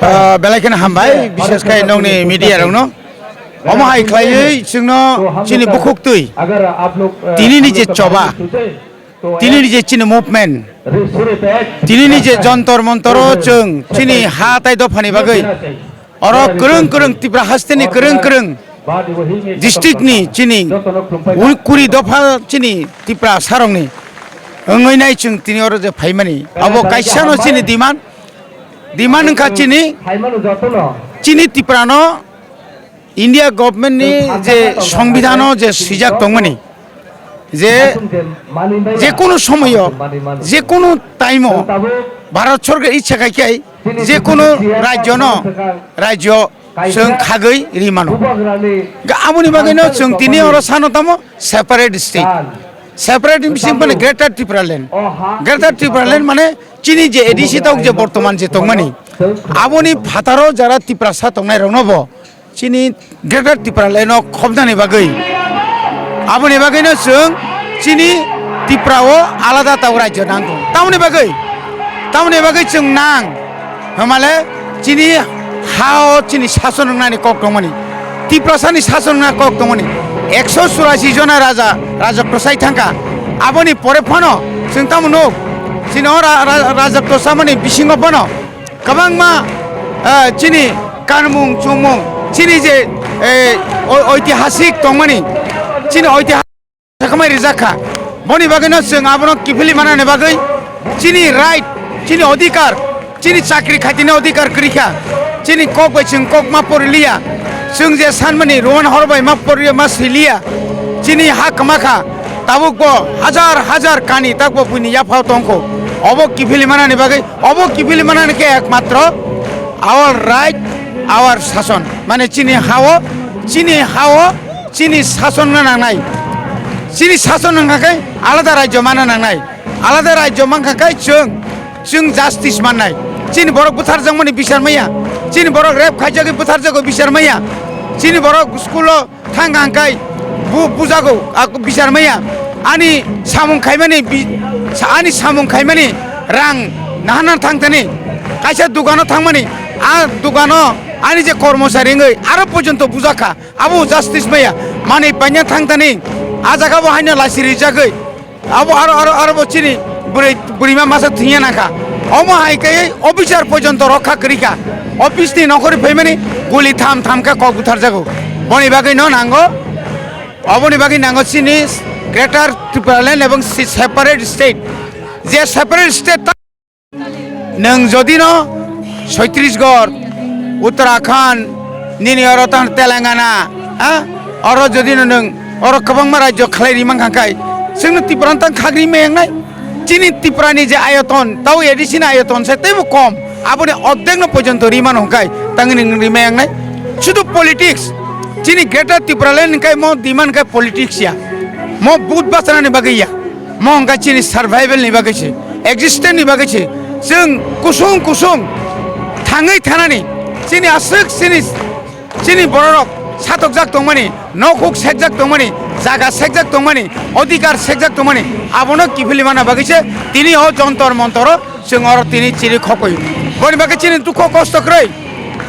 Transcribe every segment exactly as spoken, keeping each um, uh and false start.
Ah, belai kheno hambai, bishes khai nongni media rokno. Omo hai khlaiwi chwngno chini bukhuk twi, tini ni je choba, tini ni je chini movement, tini ni je jontor montoro chwng chini ha tai dophani bagwi oro kwrwng kwrwng Tripura hasteni kwrwng kwrwng district ni chini wi kuri dopha chini Tripura sarokni wngwi nai chwng tini oro je phaimani. Abo kaisano chini demand, demand wngkha chini, chini Tripura no India government ni je songbidhano je swijak tongmani, je, je kunu somoyo, je kunu time o Bharat Sorkar ichha khai khai je kunu rajyo no, rajyo chwng khagwi ri mano. Ga-, aboni bagwi no chwng tini oro sano tamo separate state. Separate ni bising mane Greater Tipraland. Greater Tipraland mane chini je A D C tok je bortoman je tongmani, aboni phataro jara Tiprasa tongnai rokno bo chini Greater Tipraland no khobnani bagwi, aboni bagwi no chwng chini Tripura o alada tau rajyo nangkho. Tamoni bagwi, tamoni bagwi chwng nang, hwnmale chini ha o chini sason wngnani kok tongmani, Tiprasa ni sason wngna kok tongmani, ekso churasi jona raja, raja kwsai thangkha. Aboni pore phano chwng tamo nuk, chini o ra-, ra-, raja kwsamani bisingo phano kwbangma, eh, chini kanmung chumung, chini je, eh, o-, oitihasik tongmani, chini oitihasik sakamai rijak kha. Boni bagwino chwng abono kiphilwi manani bagwi chini right, chini odhikar, chini chakri khaitini odhikar kwrwi kha. Chini kok bai chwng kok ma pori liya. Chwng je sanmani Roman hor bai ma pori ma swi liya. Chini ha kwma kha. Tabuk bo hajar hajar kani tak bo buini yaphao tongkho. Obo kiphilwi manani bagwi Obo kiphilwi manani khe ekmatro our right, our sason. Mane chini ha-o, chini ha-o, chini sason wngna nangnai. Chini sason wngkha khe alada rajyo manna nangnai. Alada rajyo mankha khe chwng, chwng justice mannai. Chini borok butharjakmani bichar maya. Chini borok rape khaijagwi butharjago bichar maya. Chini borok school-o thang hangkai bu-, bujago, a, bichar maya. Ani samung khaimani bi-, sa-, ani samung khaimani rang nahana thangtani. Kaisa dukano thangmani, a dukano ani je kormochari wngwi aro porjonto bujakha. Abo justice maya. Manwi paina thangtani. A jaga bo haino lasi rijagwi. Abo aro, aro, aro bo chini bwrwi, bwrwima masa thwngya nangkha. Omo hai khe officer porjonto rokha kwrwi kha. Office ni nokhorwi phaimani guli tham tham khe kok butharjago. Boni bagwi no nango, oboni bagwi nango chini Greater Tipraland ebong si-, separate state. Je separate state ta-, nwng jodi no Chhattisgarh, Uttarakhand, nini oro tang Telangana, ha? Oro jodi no nwng oro kwbangma rajyo khlai ri mankha khai, chwngno Tripura no tang khagri mayangnai. Chini Tripura ni je ayoton, tao A D C ni ayoton se teibo kom. Aboni ordek no porjonto ri mano hwnkhe tangni nwng ri mayangnai. Sudu politics, chini Greater Tipraland hwnkhe mo demand hwnkhe politics ya. Mo vote bachanani bagwi ya. Mo hwnkha chini survival ni bagwi se, existence ni bagwi se. Chwng kusung kusung thangwi thanani, chini aswk chini, chini bororok satokjak tongmani, nokhuk sekjak tongmani, jaga sekjak tongmani, odhikar sekjak tongmani, abono kiphilwi mana bagwi se tini o jontor montoro Chwng oro tini chiri khokoi. Boni bagwi chini dukho kosto kwrwi.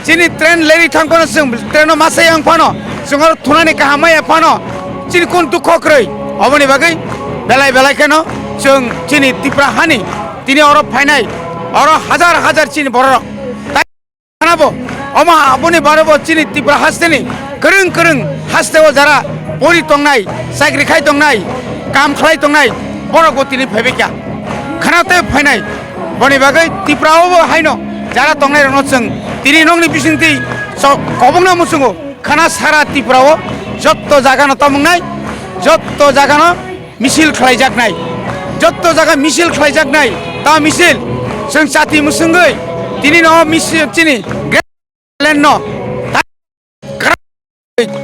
Chini train leri thang phano chwng train-o masa yang phano chwng oro thunani kaham maya phano chini kun dukho kwrwi. Oboni bagwi belai belai kheno chwng chini Tripura hani tini oro phainai oro hajar hajar chini bororok. Khana bo, omo aboni baro bo chini Tripura hasteni kwrwng kwrwng hasteo jara pori tongnai, chakri khai tongnai, kam khlai tongnai, borok bo tini phaibaikha. Khana tei phainai, boni bagwi Tripura o bo haino jara tongnai rokno chwng tini nokni bisingtwi so-, kobongno muchungo. Khana sara Tripura o jotto jagano tamo wngnai, jotto jagano misil khlaijaknai, jotto jaga misil khlaijaknai, ta misil chwng chati mwswngwi tini no misil chini Land no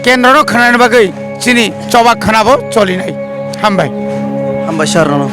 kendro no khwnani bagwi chini choba khwnabo cholinai. Hambai. Hambai sir no.